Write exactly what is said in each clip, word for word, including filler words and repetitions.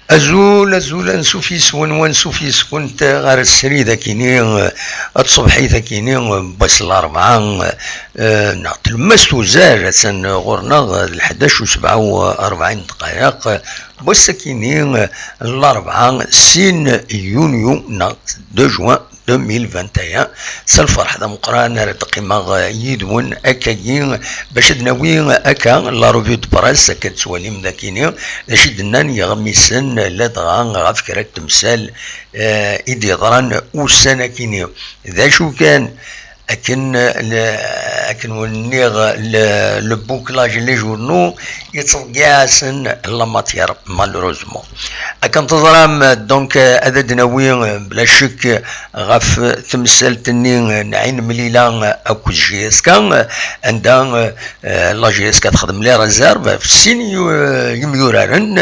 Azul, azul, ansuf yes-wen, wansuf yes-kent ɣer srid akini, eh, tṣebḥit akini, eh, n wass n larebɛa, eh, neɣ tlemmast uzal, atan ɣur-neɣ d lḥdac u sebɛa u rebɛin dqayeq, eh, n wass akini, eh, n larebɛa, sin yunyu, neɣ deux juin, deux mille vingt et un. S lferḥ d ameqqran ara d-qqimeɣ yid-wen akkagi, bac ad d-nawi akka la revue de presse, akka d-tettwalim dakini, d acu i d-nnan yiɣmisen, ladɣa ɣef kra n temsal, eh, i d-yeḍran ussan akini. D acu kan, akken, eh, le-, akken wen-nniɣ, le, le bouclage, les journaux, yettḍeyyiɛ-asen la matière, malheureusement. Akken teẓram, donc, ad d-nawi, bla ccek, ɣef temsalt-nni n Ɛin Mlila akked J S K, anda, eh, la J S K texdem les réserves ɣef sin yu-, yimyuraren,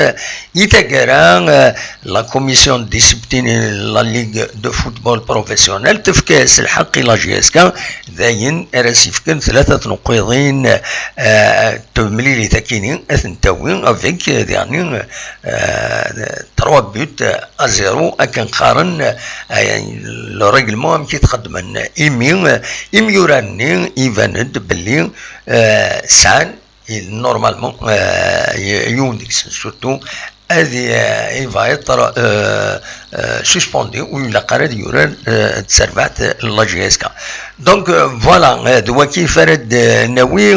i taggara, eh, la commission de discipline n la Ligue de football professionnel tefka-as lḥeqq i la J S K, d ayen ara s-yefken tlata tneqqiḍin, eh, temlilit akini ad ten-tawi avec, eh, diɣni, eh, trois buts à zéro, akken qqaren, eh, le règlement amek i t-xeddmen. Imi, eh, imyura-nni iban-d belli, eh, sɛan, normalement, eh, y-, yiwen deg-sen surtout, ad, eh, il va être, eh, eh, suspendu, ur ilaq ara ad yurar, eh, d terbaɛt n la J S K. Donc, euh, voilà, euh, d waki f ara d-nawi,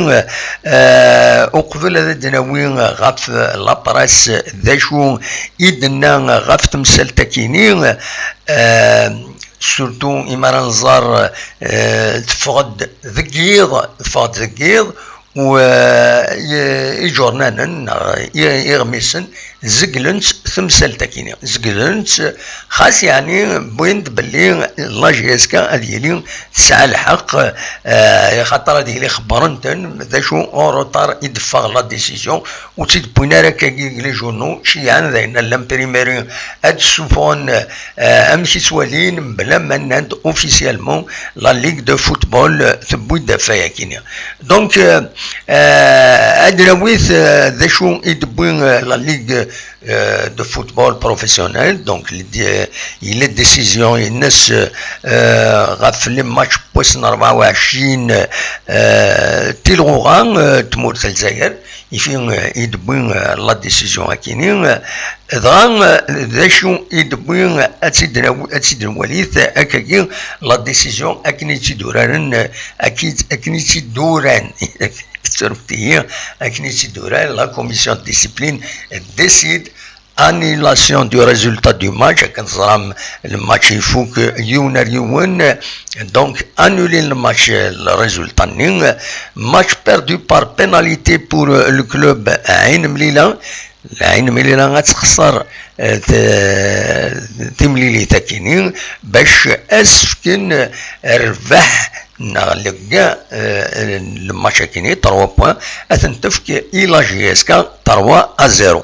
euh, uqbel ad d-nawi ɣef la presse d acu i d-tenna ɣef temsalt-akini, euh, surtout imi ara nẓer, euh, teffeɣ-d deg yiḍ, teffeɣ-d deg yiḍ, u, euh, i-, iǧurnanen neɣ i-, iɣmisen, zeglen-tt temsalt-akini. Zeglen-tt, xas yeɛni wwin-d belli la J S K ad yili tesɛa lḥeqq, eh, axaṭer ad yili xebbren-ten d acu en retard i d-teffeɣ la décision, ur tt-id-wwin ara akkagi deg les journaux, ceyyɛen dayen l'imprimerie ad d-ssufɣen, eh, amek i ttwalin, mebla ma nnan-d officiellement la Ligue de football, eh, tewwi-d afay-akini. Donc, euh, euh, ad d-nawi, euh, d acu i d-tewwi, euh, la Ligue, euh, de football professionnel. Donc, il y a la décision, il y a, euh, ɣef les matchs n wass n rebɛa u ɛecrin, euh, tilɣuɣa, euh, tmurt n Lezzayer. Ifi, euh, i d-tewwi, euh, la décision akini, euh, Dɣa, d acu i d-tewwi, ad tt-id-nawi, ad tt-id-nwalit, akkagi, la décision, akken i tt-id-uraren, akken, akken i tt-id-uran, ttrumt-iyi, akken i tt-id-uran, la commission de discipline décide annulation du résultat du match, akken teẓram, le match ifuk yiwen ar yiwen, donc, annuler le match, le résultat-nni, match perdu par pénalité pour le club Ain Mlila, Lɛin Mlila ad texṣer, eh, t-, timlilit-akini bac ad s-fken rrbeḥ neɣ le gain, eh, le match-akini, trois points, ad ten-tefk i la J S K, trois à zéro.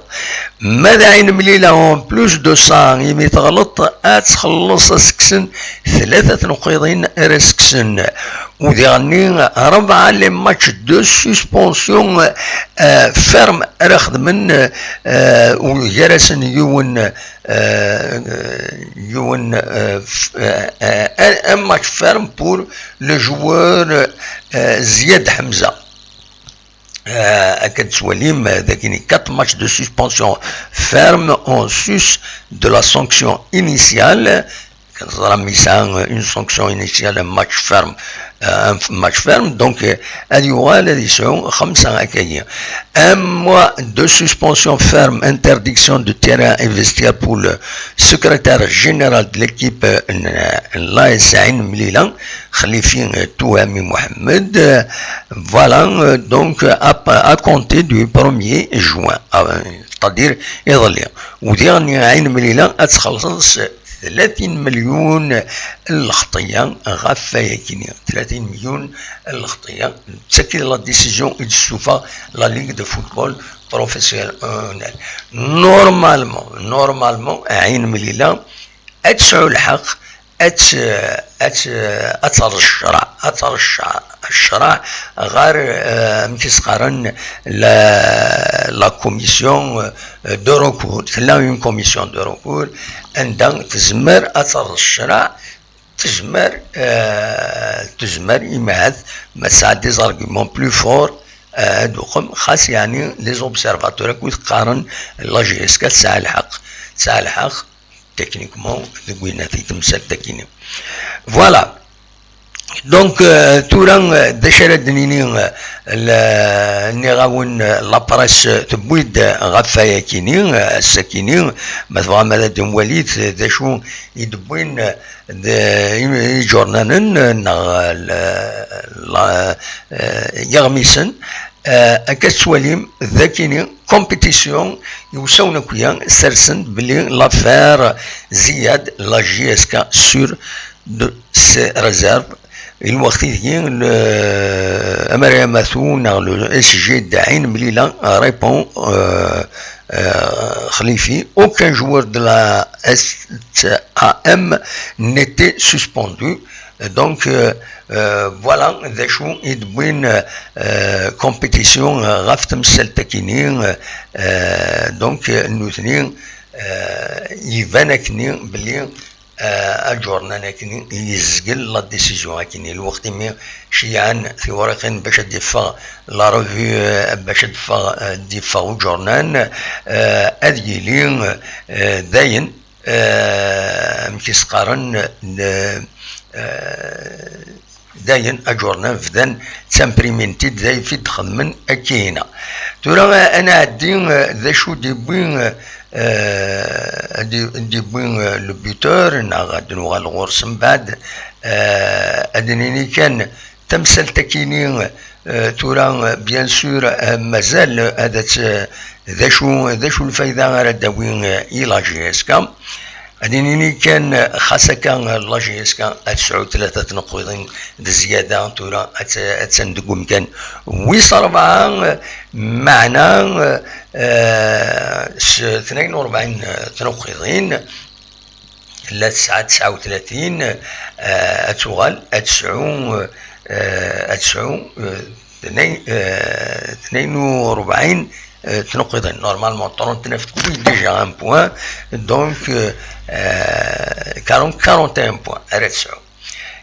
Ma d Ɛin Mlila, en plus de ça, imi teɣleḍ, ad txelleṣ ad s-kksen tlata tneqqiḍin ara s-kksen. U diɣenni, rebɛa les matchs de suspension, euh, ferme ara xedmen, euh, u gar-asen yiwen, euh, yiwen, euh, f-, euh, euh, un, un match ferme pour le joueur, euh, Ziad Hamza. Euh, akka d-tettwalim, euh, dagini quatre matchs de suspension ferme en sus de la sanction initiale. Kan teẓram yesɛa une sanction initiale, un match ferme, un match ferme, donc euh, ad yuɣal ad yesɛu xemsa akkagi. Un mois de suspension ferme, interdiction de terrain et vestiaire pour le secrétaire général de l'équipe euh, n l'A S Ɛin Mlila, Xlifi euh, Touhami Mohamed. Euh, voilà, euh, donc euh, à, à compter du premier juin, euh, c'est-à-dire iḍelli. U diɣen Ɛin Mlila ad txelleṣ tlatin million n lxeṭṭiya ɣef wayakini. Tlatin million n lxeṭṭiya. D tagi la décision i d-tessufeɣ la Ligue de football professionnel. Normalement, normalement, Ɛin Mlila ad tesɛu lḥeqq ad tt-, ad tt-, ad terr ccṛeɛ, ad terr ccṛeɛ, ccṛeɛ ɣer, eh, amek i s-qqaren, la, la commission, eh, de recours. Tella une commission de recours anda tezmer ad terr ccṛeɛ, tezmer, eh, tezmer, imahat ma tesɛa des arguments plus forts, eh, ad uqem, xas yeɛni les observateurs akk i t-qqaren la J S K tesɛa lḥeqq, tesɛa lḥeqq techniquement deg winna di temsalt akini. Voilà. Donc, euh, tura, euh, d acu ara d-nini, euh, la, nniɣ-awen, euh, la presse, euh, tewwi-d, euh, ɣef wayakini, euh, ass-akini, ma tebɣam ad d-temwalit, euh, d acu i d-wwin, euh, d, i, iǧurnanen, euh, neɣ, euh, la, la, euh, iɣmisen. Euh, akka tettwalim, d akini, compétition, iwsawen akk-ya sersen-d belli l'affaire Ziyad, la J S K sur de ses réserves. I lweqt ideg le, amar amatu neɣ le S G d Ɛin Mlila répond, euh, euh, Xlifi, aucun joueur de la S A M n'était suspendu. Donc, euh, euh, voilà d acu i d-wwin, euh, compétition, euh, ɣef temsalt-akini, euh, donc, euh, nutni, euh, iban akni belli, euh, aǧurnan akni yezgel la décision akni. Lweqt imi ceyɛen tiwriqin bac ad d-iffeɣ la revue, euh, bac ad d-iffeɣ, euh, d-iffeɣ uǧurnan, euh, ad yili, euh, dayen, euh, amek i s-qqaren, euh, euh, dayen aǧurnan bdan ttamprimin-t-id d ayf i d-xedmen akkina. Tura, euh, ad nɛeddi, euh, d acu d-iwwi, euh, euh, d-, d-iwwi, euh, le buteur, neɣ ad nuɣal ɣur-s mbeɛd, euh, ad nini kan tamsalt-akini, euh, tura, euh, bien sûr, euh, mazal, euh, ad tt-, euh, d acu, d acu lfayda ara d-tawi, euh, i la J S K? Ad nini kan, euh, xas akka, euh, la J S K ad tesɛu tlata tneqqiḍin d zzyada, tura att-, attan deg umkan wis rebɛa, euh, meɛna, euh, euh, s tnayen u rebɛin, euh, tneqqiḍin, la tesɛa tesɛa u tlatin, euh, ad tuɣal ad tesɛu, euh, ad tesɛu, euh, tnay-, euh, tnayen u rebɛin, euh, tneqqiḍin. Normalement, trente-neuf tewwi déjà un point, donc, euh, euh, quarante, quarante et un points ara tesɛu.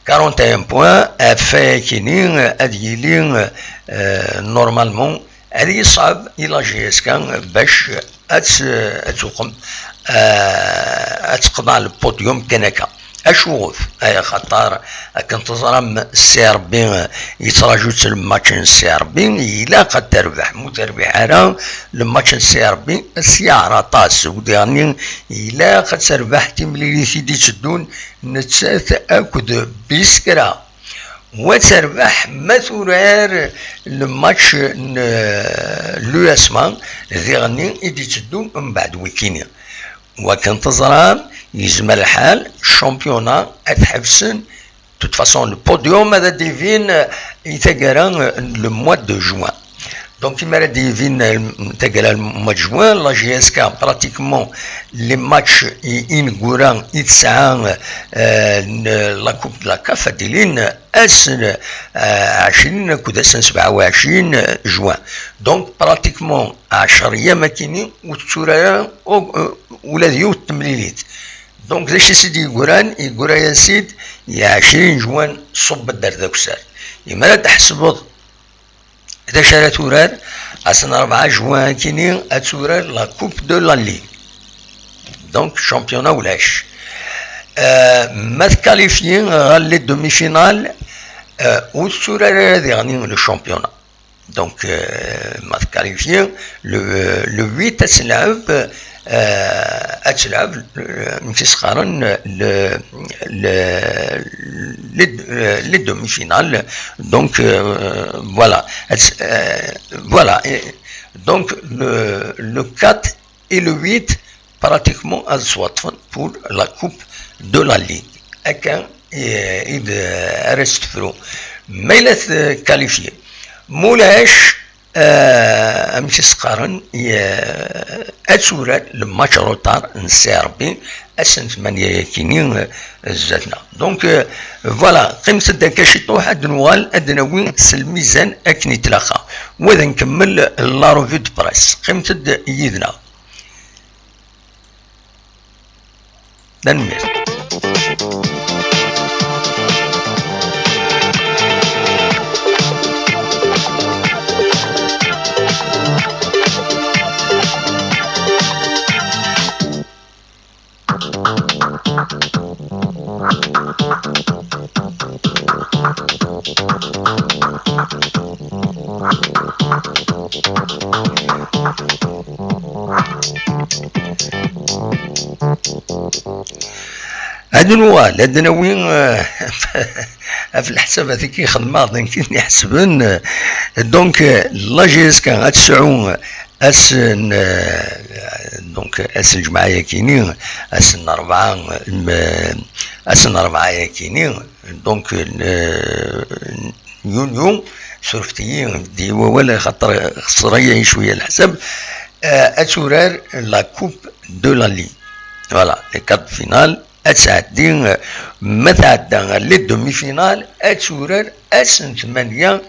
Quarante et un points, ɣef wayakini, euh, ad yili, euh, normalement, ad yeṣɛeb i la J S K bac ad tt-, ad tuqem, euh, ad teqḍeɛ le podium kan akka. Acuɣef? Ay axaṭer akken teẓram, Ssi Ṛebbi, euh, yettraǧu-tt le match n Ssi Ṛebbi, ilaq ad terbeḥ. Ma ur terbiḥ ara le match n Ssi Ṛebbi, ad s-yeɛr aṭas. U diɣenni ilaq ad terbeḥ timlilit i d-itteddun nettat akked Biskra. Wa terbeḥ ma turar le match n, euh, l'U S M A, diɣenni i d-itteddun mbeɛd wikini. Wakken teẓram, yezmer lḥal championnat ad t-ḥebsen. De toute façon, le podium ad d-ibin, euh, i taggara, euh, le mois de juin. Donc, imi ara d-yibin, euh, taggara le mois de juin, la J S K, pratiquement, les matchs i, ineggura i tesɛa, euh, n-, la Coupe de la CAF, ad d-ilin ass n, euh, ɛecrin akked ass n sebɛa u ɛecrin juin. Donc, pratiquement, ɛecr ayyam akini ur tettur ara u-, euh, ula d yiwet temlilit. Donc, d acu i s-id-yeggran? Yeggura-yas-id i ɛecrin juin ṣubb-d ar d akessar. Imi ara d-tḥesbeḍ d acu ara turar, ass n rebɛa juin akini ad turar la Coupe de la Ligue. Donc, championnat ulac. Euh, ma tkalifyi ɣer les demi-finales, Euh, ur tetturar ara diɣen le championnat. Donc, euh, ma tqualifier, le, le huit ad tleɛb, euh, ad tleɛb, euh, amek i s-qqaren, le, le, les, euh, les demi-finales. Donc, euh, voilà. Euh, voilà. Et donc, le, le quatre et le huit, pratiquement, ad ttwaṭṭfen pour la Coupe de la Ligue. Akka i, i d, ara s-tefru. Ma yella tqualifier. Mulac, euh, amek i s-qqaren, euh, ad turar le match retard n Serbi, ass n tmanya yakini, euh, zdat-neɣ. Donc, euh, voilà, qqimet-d akka ciṭuḥ, ad nuɣal ad nawi s lmizan akken i tlaqqa. Wa ad nkemmel la revue de presse. Qqimet-d yid-neɣ. Tanemmirt. Ad nuɣal, ad nawi, eh, ɣef leḥsab ad k-ixdem aɣ d nekk i ten-iḥesben. Donc, eh, la G S K ad tesɛu ass n, eh, donc, ass n lǧemɛa yakini, ass n rebɛa, m-, ass n rebɛa yakini, donc, n, yunyu, surfet-iyi, di wawal, xaṭer xesreɣ-iyi cwiya leḥsab, eh, ad turar la Coupe de la Ligue. Voilà, les quarts de finale, ad tɛeddi, eh, ma tɛedda les demi-finales, ad turar ass n tmanya,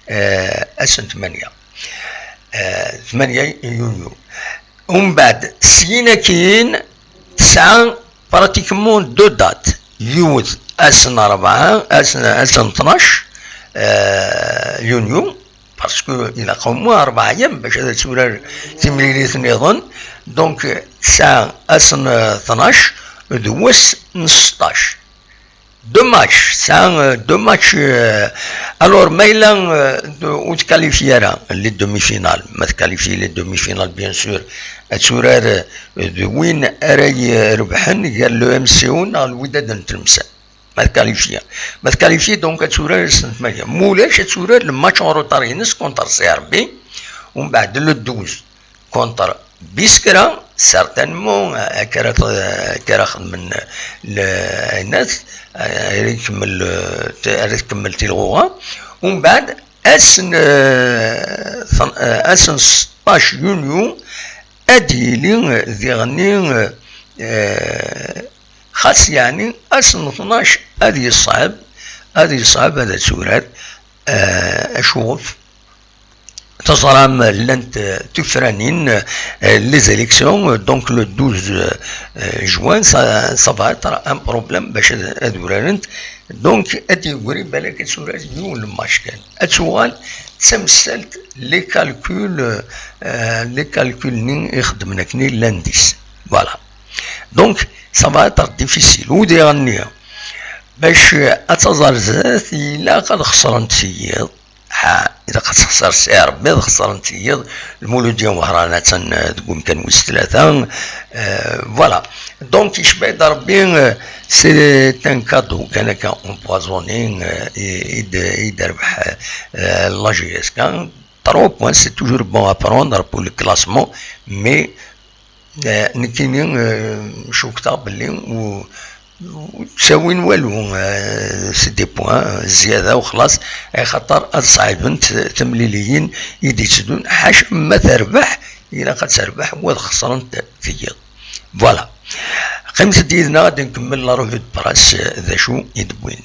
eh, ass n tmanya. Eh, tmanya yunyu. Umbeɛd, syin akkin, tesɛa pratiquement deux dates. Yiwet ass n rebɛa, ass n, ass n tnac, eh, yunyu, parce que ilaq au moins rebɛa ayyam bac ad turar timlilit nniḍen. Donc, tesɛa ass n tnac d wass n seṭṭac. Deux matchs, tesɛa, euh, deux matchs, euh, alors, ma yella, euh, d-, ur tqualifier ara les demi-finales, ma tqualifier les demi-finales, bien sûr, ad turar, euh, d win ara irebḥen gar le M C O neɣ Lwidad n Tlemsan. Ma tqualifier. Ma tqualifier, donc, ad turar ass n tmanya. Ma ulac, ad turar le match en retard-ines contre C R B. Umbeɛd, le douze, contre Biskra, certainement, euh, akka ara t-, akka ara xedmen le-, aynat, euh, ara ikemmel, euh, t-, ara tkemmel tilɣuɣa. Umbeɛd, ass n, euh, tn-, euh, ass n seṭṭac yunyu, ad yili, euh, diɣenni, euh, euh, xas yeɛni ass n tnac ad yeṣɛeb, ad yeṣɛeb ad turar, euh, acuɣef? Teẓram, llant, euh, tufranin, euh, les élections, euh, donc le douze, euh, juin, ça, ça va être un problème bac ad, ad urarent. Donc, ad yegri balak ad turar yiwen n lmatch kan. Ad tuɣal d tamsalt les calculs, euh, les calculs-nni i xeddmen akkenni l'indice. Voilà. Donc, ça va être difficile. U diɣenni, bac ad taẓ ar zdat, ilaq ad xesrent tiyiḍ. Ha, ilaq ad texser Si Ṛebbi, ad xesrent tiyiḍ. Lmuludya n Wehran attan, eh, deg umkan wis tlata. Eh, voilà. Donc, icba-d Ṛebbi, eh, c'est un cadeau, kan akka empoisonné, eh, i, i d-, i d-terbeḥ, eh, la G S K. Trois points, c'est toujours bon à prendre pour le classement, mais Eh, nekkini, eh, cukteɣ belli u-, ur ttawin walu, eh, c'est des points, eh, zzyada u xlaṣ, axaṭer ad ṣɛibent temliliyin i d-itteddun, ḥaca ma terbeḥ, ilaq ad terbeḥ, u ad xesrent tiyiḍ. Voilà. Qqimet-d yid-neɣ ad nkemmel la revue de presse, eh, d acu i d-wwin.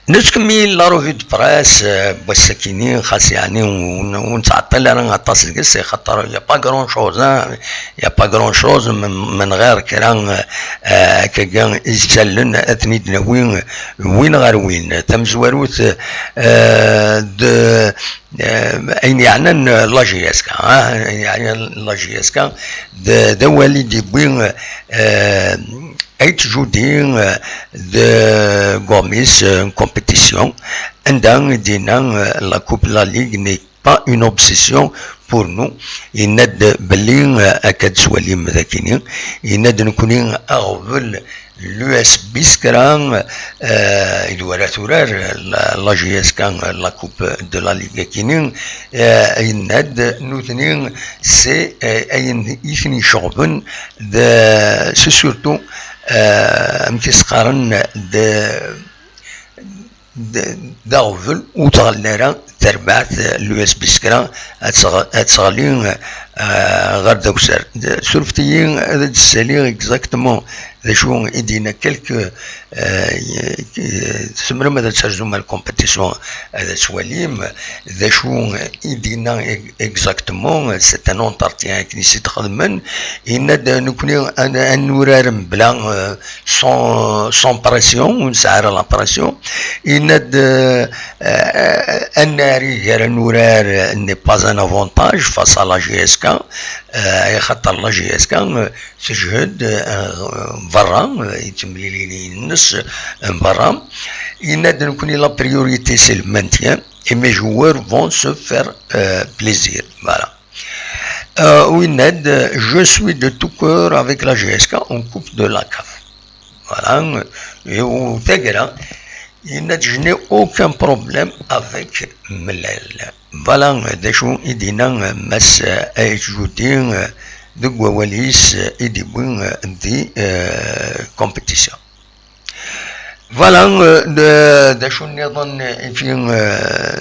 Nettkemmil la revue de presse, euh, n wass-akini, xas yeɛni ur, ur nettɛeṭṭil ara aṭas deg-s, xaṭer y a pas grand chose, hein, y a pas grand chose, menɣir kra, euh, akkagi isallen ad ten-id-nawi win ɣer win. Tamezwarut, euh, de, euh, ayen yeɛnan la J S K, hein, ayen yeɛnan la J S K, d, d awal i d-yewwi, euh, H J D, euh, de Gomis, euh, compétition, anda i d-yenna, euh, la Coupe de la Ligue n'est pas une obsession pour nous. Yenna-d belli, euh, akka d-tettwalim dagini, yenna-d nekni aɣbel l'U S B Biskra, euh, i d wara turar, euh, la, la J S K, euh, la Coupe de la Ligue akini, euh, yenna-d nutni c'est, euh, ayen i ten-iceɣben, de, c'est surtout, euh, amek i s-qqaren, de, de, d aɣbel ur tɣelli ara terbaɛt, euh, l'U S B Biskra ad tɣ-, ad teɣli, euh, ɣer dawsar. De, surfet-iyi ad d-ssaliɣ exactement d acu i d-yenna quelque, euh, y-, y-, tzemrem ad terzum ar compétition ad tettwalim d acu i d-yenna e-, exactement, c'est un entretien akken i s-d-xedmen, yenna-d nekni ad, ad nurar mebla, euh, sans, sans pression, ur nesɛi ara la pression, yenna-d, euh, euh, ad nari gar ad nurar n'est pas un avantage face à la J S K, euh, axaṭer la J S K, euh, tejhed, euh, berra, euh, i temlilin-nnes, euh, berra. Yenna-d nekni la priorité c'est le maintien et mes joueurs vont se faire, euh, plaisir. Voilà. Euh, u yenna-d, je suis de tout cœur avec la J S K en Coupe de la CAF. Voilà. Et au tagra, yenna-d, je n'ai aucun problème avec Mellal. Voilà d acu i d-yenna Mass H J D deg wawal-is i d-yewwi di, euh, compétition. Voilà, euh, d, d acu nniḍen i fi, euh,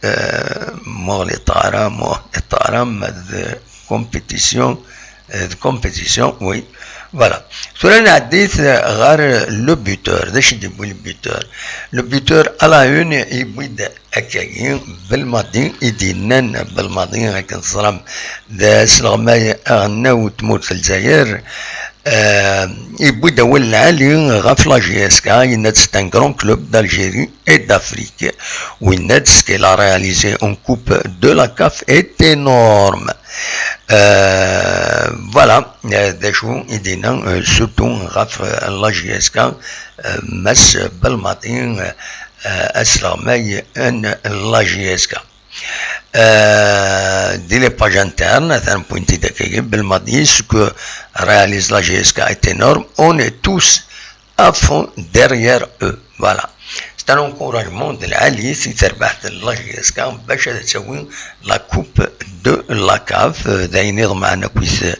euh, muɣ liṭara, muɣ liṭara, ma d compétition, euh, de compétition, oui. Voilà. Tura nɛeddi-t ɣer le buteur. D acu i d-yewwi le buteur? Le buteur à la une, yewwi-d akkagi, Belmadi i d-yennan, Belmadi akken teẓram d asleɣmay aɣelnaw n tmurt n Lezzayer, euh, yewwi-d awal lɛali ɣef la J S K, yenna-d c'est un grand club d'Algérie et d'Afrique. U yenna-d ce qu'elle a réalisé en Coupe de la CAF est énorme. Euh, voilà, euh, d acu i d-yenna, euh, surtout ɣef, euh, la J S K, euh, Mass Belmadi, euh, asleɣmay n la J S K. Euh, di les pages internes, atan wwin-t-id akkagi, Belmadi, ce que réalise la J S K est énorme, on est tous à fond derrière eux. Voilà. C'est un encouragement de lɛali si terbaɛt n la J S K bac ad tawi la Coupe de la CAF, euh, d ayen iḍemɛen akkit, euh,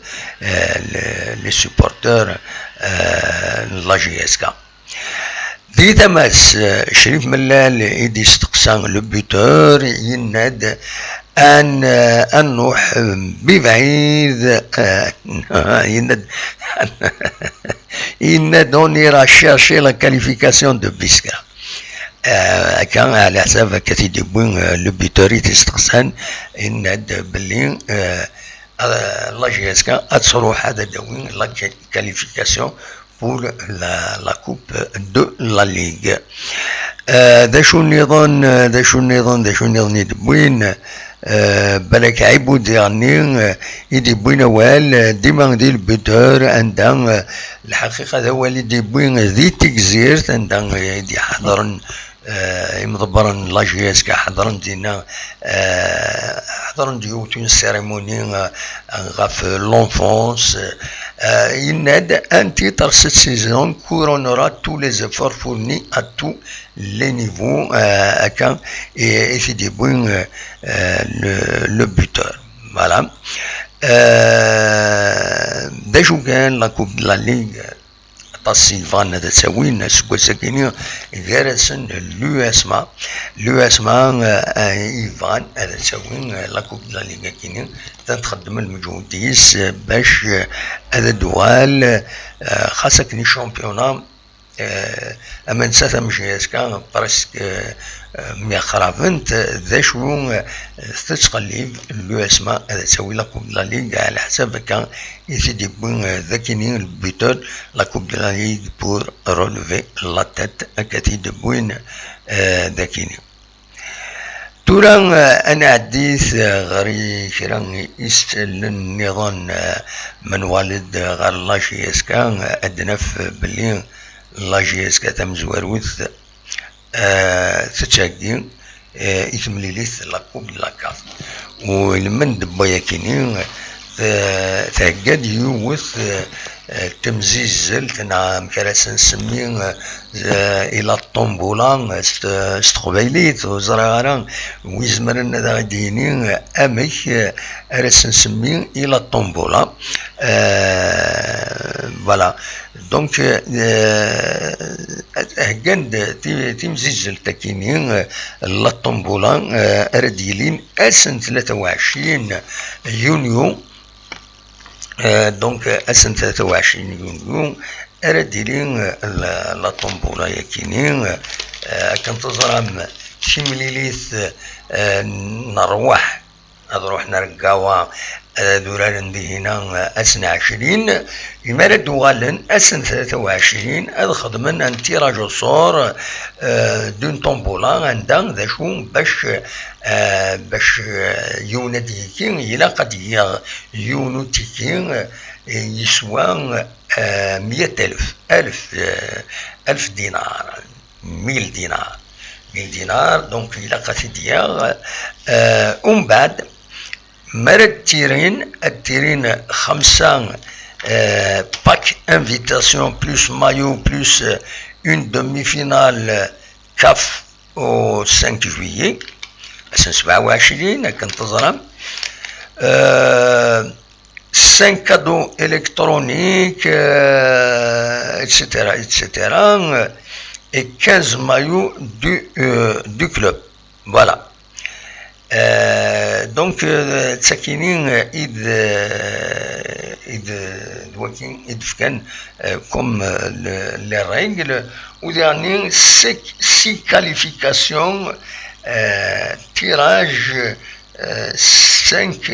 les, les supporters, euh, n la J S K. Di tama-s, eh, Crif Mellal i d-yesteqsa le buteur, yenna-d ad, eh, ad nruḥ, eh, bibɛid, eh, yenna-d, yenna-d on ira chercher la qualification de Biskra. Eh, akka, ɛla ḥsab akka t-id-yewwi, eh, le buteur i t-yesteqsan, yenna-d belli, eh, eh, la J S K ad tṛuḥ ad d-tawi la qualification pour la, la Coupe de la Ligue. Euh, d acu nniḍen, euh, d acu nniḍen, d acu nniḍen i d-wwin, euh, balak Ɛibud diɣenni, euh, i d-wwin awal, euh, dima di le buteur, anda, euh, lḥaqiqa d awal i d-wwin di Tegzirt, anda, euh, i d-iḥeḍren, euh, imḍebbren n la J S K ḥeḍren dinna, euh, ḥeḍren-d yiwet une cérémonie, euh, ɣef l'enfance, euh, yenna-d un titre cette saison couronnera tous les efforts fournis à tous les niveaux, euh, akka i, i t-id-yewwi, euh, euh, le, le buteur. Voilà. Euh, d acu kan la Coupe de la Ligue, aṭas i yebɣan ad tt-awin aseggas-agi-nni, gar-asen l'U S M A. L'U S M A, euh, euh, yebɣan ad tt-awin, euh, la Coupe de la Ligue-agi-nni, ad txeddem lmeǧhud-is, euh, bac, euh, ad d-tuɣal, euh, xas akken i championnat, Eh, ama netta tamejjayt-a presque, eh, myaqrabent, d acu, eh, tettqellib l'U S M A ad tawi la Coupe de la Ligue, ɛla ḥsab akka i t-id-yewwi, eh, d akini le buteur, la Coupe de la Ligue pour relever la tête, akka t-id-wwin, eh, d akini. Tura, eh, ad nɛeddit, eh, ɣer i kra n isallen nniḍen, eh, menwaled, eh, ɣer la J S K, eh, ad naf belli la J S K tamezwarut, eh, tettheggi, eh, i temlilit la Coupe de la CAF. U lmend n wayakini, eh, thegga-d yiwet, eh, eh, temzizzelt, neɣ amek ara s-nsemmi, eh, eh, i la tombola, eh, s, s teqbaylit, ur ẓriɣ ara wi izemren ad aɣ-d-yini, eh, amek, eh, ara s-nsemmi i la tombola. Eh, voilà. Donc, eh, heggan-d ti-, timzizzelt akini, eh, la tombola, eh, ara d-yilin ass n tlata u ɛecrin yunyu, eh, donc, ass n tlata u ɛecrin yunyu, ara d-yili, eh, la, la tombola yakini, eh, akken teẓram, timlilit, eh, n rrwaḥ, ad ruḥen ar Gawa, ad uraren dihina, eh, ass n ɛecrin, imi ara d-uɣalen ass n tlata u ɛecrin, ad xedmen un tirage au sort, eh, d'une tombola, anda d acu bac, eh, bac, eh, yiwen ad d-yekki, ilaq ad d-yaɣ yiwen utiki, eh, yeswa, eh, meyya alef, alef, eh, alef dinar, mille dinar. Mille dinar, donc ilaq ad t-id-yaɣ. Eh, umbeɛd, mi ara d-tirin, ad d-tirin xemsa, eh, pack invitation plus maillot plus, eh, une demi-finale, eh, CAF au cinq juillet, ass n sebɛa u ɛecrin, akken teẓram. Euh, cinq cadeaux électroniques, euh, et cetera, et cetera, et quinze maillots du, euh, du club. Voilà. Euh, donc, euh, d takini, euh, i d, euh, i d, d wakin i d-fkan, euh, comme, euh, le, les règles, ou dernier, six, six qualifications, euh, tirage, euh, cinq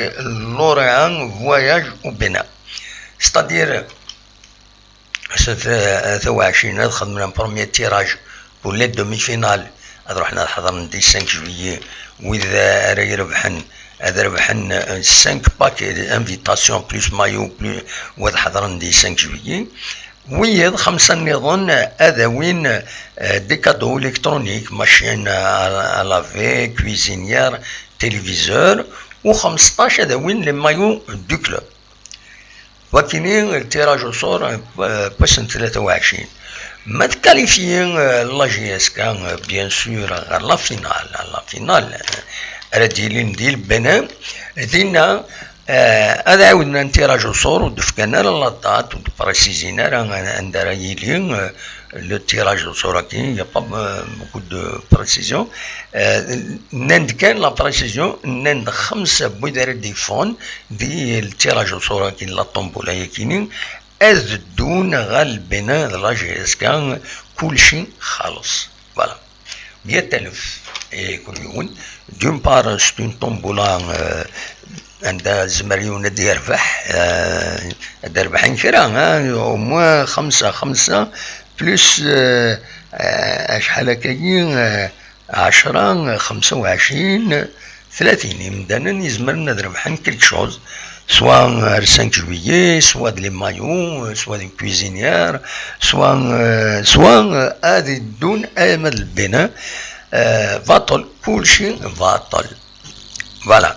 lauréats voyage au Bénin. C'est-à-dire, ass n tlata u ɛecrin ad xedmen un premier tirage pour les demi-finales, ad ruḥen ad ḥeḍren di cinq juillet, wid ara irebḥen ad rebḥen, euh, cinq pack invitation plus maillot plus, u ad ḥeḍren di cinq juillet. Wiyiḍ xemsa nniḍen ad awin, euh, des cadeaux électroniques, machine à, à laver, cuisinière, téléviseur, u xmesṭac ad awin les maillots du club. Wakini, le tirage au sort, euh, n wass n tlata u ɛecrin. Ma tkalifyi, euh, la J S K, euh, bien sûr, ɣer la finale, la finale, euh, ara d-yilin di Lbena, dinna, euh, ad ɛawden un tirage au sort, ur d-fkan ara la date, ur d-précisin ara anda ara yili, euh, le tirage au sort-agi, il n'y a pas, euh, beaucoup de précision. Euh, nnan-d kan la précision, nnan-d xemsa n wid ara d-yeffɣen di le tirage au sort-agi, la tombola-yakini, ad ddun ɣer Lbena d la J S K, kulci xalas. Voilà. Meyya alef i kul yiwen. D'une part, c'est une tombola, euh, anda zemmer yiwen ad yerbeḥ, euh, ad rebḥen kra, hein, au moins xemsa, xemsa, plus, euh, euh, acḥal akkagi, euh, ɛecra, xemsa u ɛecrin, tlatin imdanen izemren ad rebḥen quelque chose, soit ar cinq juillet, soit d les maillots, soit d une cuisinière, soit, euh, soit, euh, ad ddun arma d Lbena, euh, baṭel, kulci baṭel. Voilà.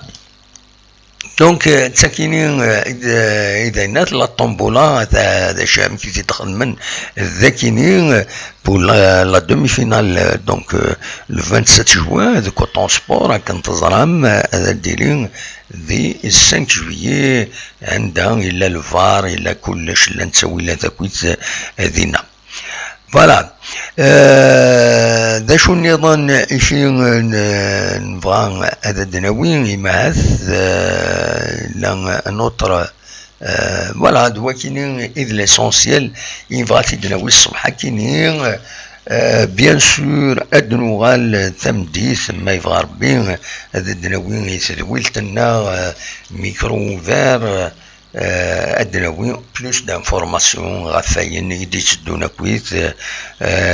Donc, euh, d takini, euh, i d, euh, i d ayennat, la tombola, ta-, d acu amek i t-id-xedmen, d akini, euh, pour la, la demi-finale, euh, donc, euh, le vingt-sept juin, de Coton Sport, akken teẓram, euh, ad d-tili di cinq juillet, anda yella le var, yella kullec, llan ttawilat akkit, euh, dinna. Voilà. Euh, d acu nniḍen i fi, euh, n-, nebɣa ad d-nawi, imahat, euh, la, un autre, Euh, voilà, d wakini i d l'essentiel i nebɣa ad t-id-nawi ṣṣbeḥ akini. Euh, bien sûr, ad d-nuɣal tameddit, ma yebɣa Rebbi, ad d-nawi i tedwilt-nneɣ, euh, micro ouvert, euh, ad d-nawi plus d'informations ɣef wayen i d-itteddun akkit, euh,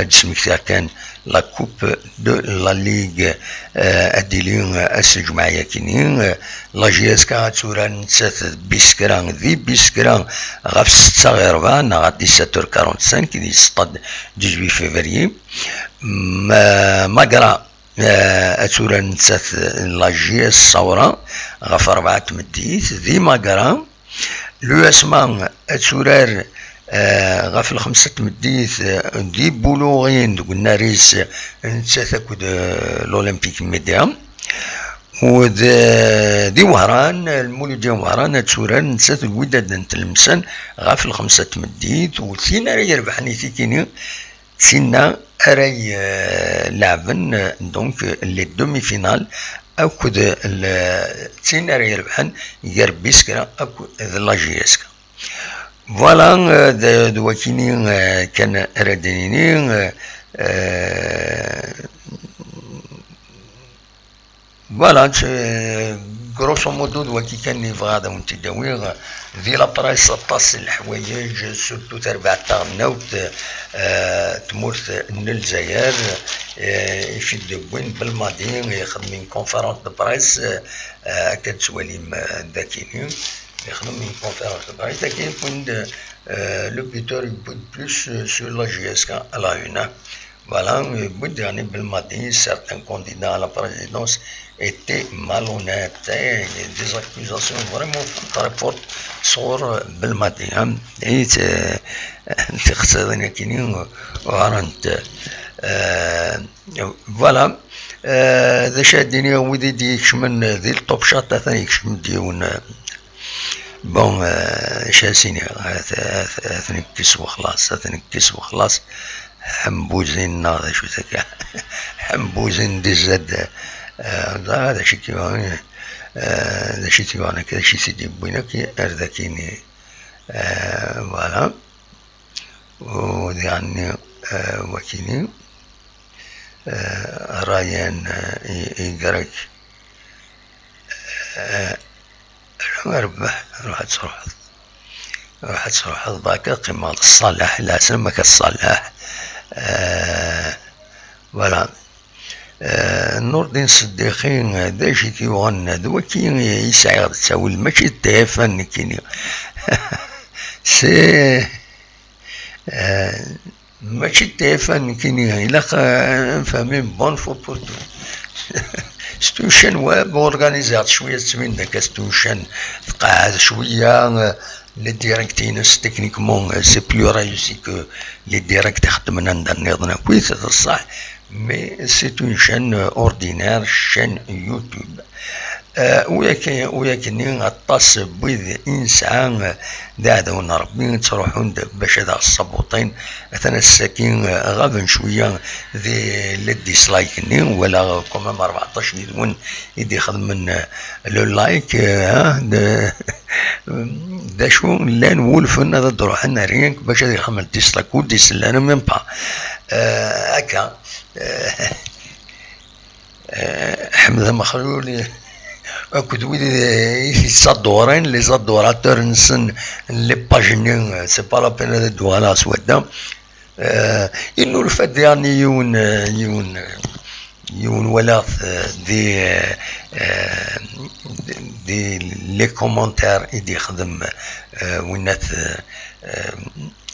ad d-smektiɣ kan la coupe de la ligue, euh, ad d-tili, euh, ass n lǧemɛa yakini. Euh, la J S K ad turar nettat d Biskra, di Biskra ɣef ssetta ɣir rbeɛ neɣ à dix-sept heures quarante-cinq, di setta dix-huit février. Ma-, Magra, euh, ad turar nettat la J S Sawra ɣef rebɛa n tmeddit di Magra. L'U S M A ad turar, euh, ɣef lxemsa n tmeddit, euh, di Boulourine deg unnar-is, nettat akked, euh, l'Olympique Média. U d-, di Wehran, Lmuludya n Wehran ad turar nettat deg Wydad n Tlemsan ɣef lxemsa n tmeddit, u tin ara irebḥen i tikini, d tinna ara y-, leɛben, euh, donc, les demi-finales akked l-, d tin ara irebḥen gar Biskra akked la J S K. Voilà, euh, d, d wakini, euh, kan ara d-nini, euh, euh, voilà, c'est, grosso modo, d waki kan i bɣiɣ ad awen-t-id-awiɣ. Di la presse, aṭas n leḥwayeǧ, surtout tarbaɛt taɣelnawt, euh, tmurt n Lezzayer, euh, i t-id-wwin Belmadi, ixdem une conférence de presse, euh, akka d-tettwalim, euh, dakini. Ixdem une conférence de presse, akken yewwi-d, euh, le buteur yewwi-d plus, euh, sur la J S K à la une. Voilà, yewwi-d, yeɛni, Belmadi, certains candidats à la présidence étaient malhonnêtes, eh, des accusations vraiment très fortes sur, euh, Belmadi, hein. Et, euh, tiqsiḍin akini, euh, uɛrent. Euh, voilà. Euh, d acu ad d-iniɣ, wid i d-ikecmen di le top chat, atan yekcem-d yiwen, euh, Bon, euh, acu ara s-iniɣ, ad, ad, ad ten-nekkes wexlaṣ, ad ten-nekkes wexlaṣ. Ḥembuzin neɣ d acu-t akka? Ḥembuzin di zzad, euh, d acu i t-yuɣen, euh, d acu i t-yuɣen akka, d acu i t-id-yewwin akka ar dakini, euh, voilà. U diɣenni, euh, wakini, euh, Ryan, euh, i, i Grek. Euh, Rebbeḥ, ruḥ ad truḥeḍ. Ruḥ ad truḥeḍ, baka qqimeɣ d ṣṣalaḥ, leɛslam akka ṣṣalaḥ. Euh, voilà. Euh, Nurdin Seddiqi, d acu i t-yuɣen, d waki i sɛiɣ d ttawil, mačči d tayfa nekkini. C'est, euh, Mačči d tayfa nekkini, ilaq, euh, ad nefhem une bonne fois pour toutes. C'est une chaîne web organisée, cwiya tettbin-d akka c'est une chaîne tqeɛɛed cwiya, euh, les directs-ines, techniquement, euh, c'est plus réussi que les directs i xeddmen anda nniḍen akkit, d ṣṣeḥ, mais c'est une chaîne, euh, ordinaire, chaîne YouTube. Euh, u yak-, u yakkenni aṭas n wid i nesɛa, euh, d iɛdawen n Rebbi, ttruḥun-d bac ad aɣ-ssabuṭin. Atan ass-agi, euh, ɣaben cwiya di les dislikes-nni, walaɣ quand même rbeɛṭac yid-wen i d-ixedmen, euh, le like, euh, hein, de, d acu llan wulfen ad d-ruḥen rien que bac ad ixedmen dislike, ur d-isell ara même pas. Euh, akka. Euh, Eh, Ḥmed Amexlul akked wid i t-yettadduren, les adorateurs-nsen n les pages-nni, c'est pas la peine ad d-uɣaleɣ s wadda. Eh, innulfa-d diɣen yiwen, eh, yiwen, eh, yiwen walaɣ-t, eh, di, eh, eh, di les commentaires i d-yexdem, eh, winna-t, eh, eh,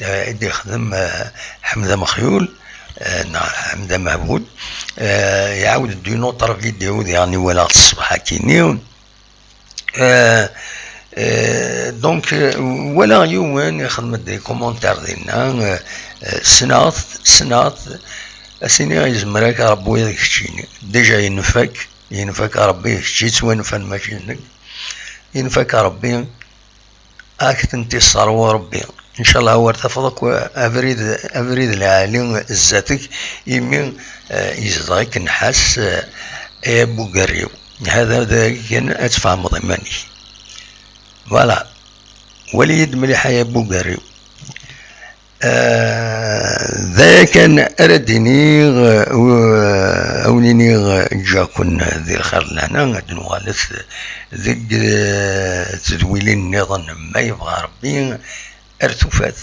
eh, i d-yexdem, eh, Ḥmed Amexyul, eh, neɣ Ḥmed Amehbud, eh, iɛawed-d une autre vidéo diɣen i walaɣ ṣṣbeḥ akini. Eh, eh, donc, eh, walaɣ yiwen ixdem-d des commentaires dinna, eh, eh, ssneɣ-t, ssneɣ-t, ad s-iniɣ yezmer-ak Rebbi ad k-keččini. Déjà yenfa-k, yenfa-k Rebbi, kečč yettwanfan mačči d nekk. Yenfa-k Rebbi, ad k-tent-isserwu Rebbi. Ncallah war tafeḍ akk abrid, abrid lɛali zdat-k, imi, eh, yezdeɣ-ik nnḥas, eh, ay abugerriw. Hada d kan ad tfehmeḍ iman-ik. Voilà. Wali-yi-d mliḥ ay abugar-iw. Ah, d aya kan ara d-iniɣ, uh, a wen-iniɣ ǧǧiɣ-ken di lxir d lehna, ad nuɣalet deg, uh, tedwilin nniḍen ma yebɣa Rebbi, ar tufat.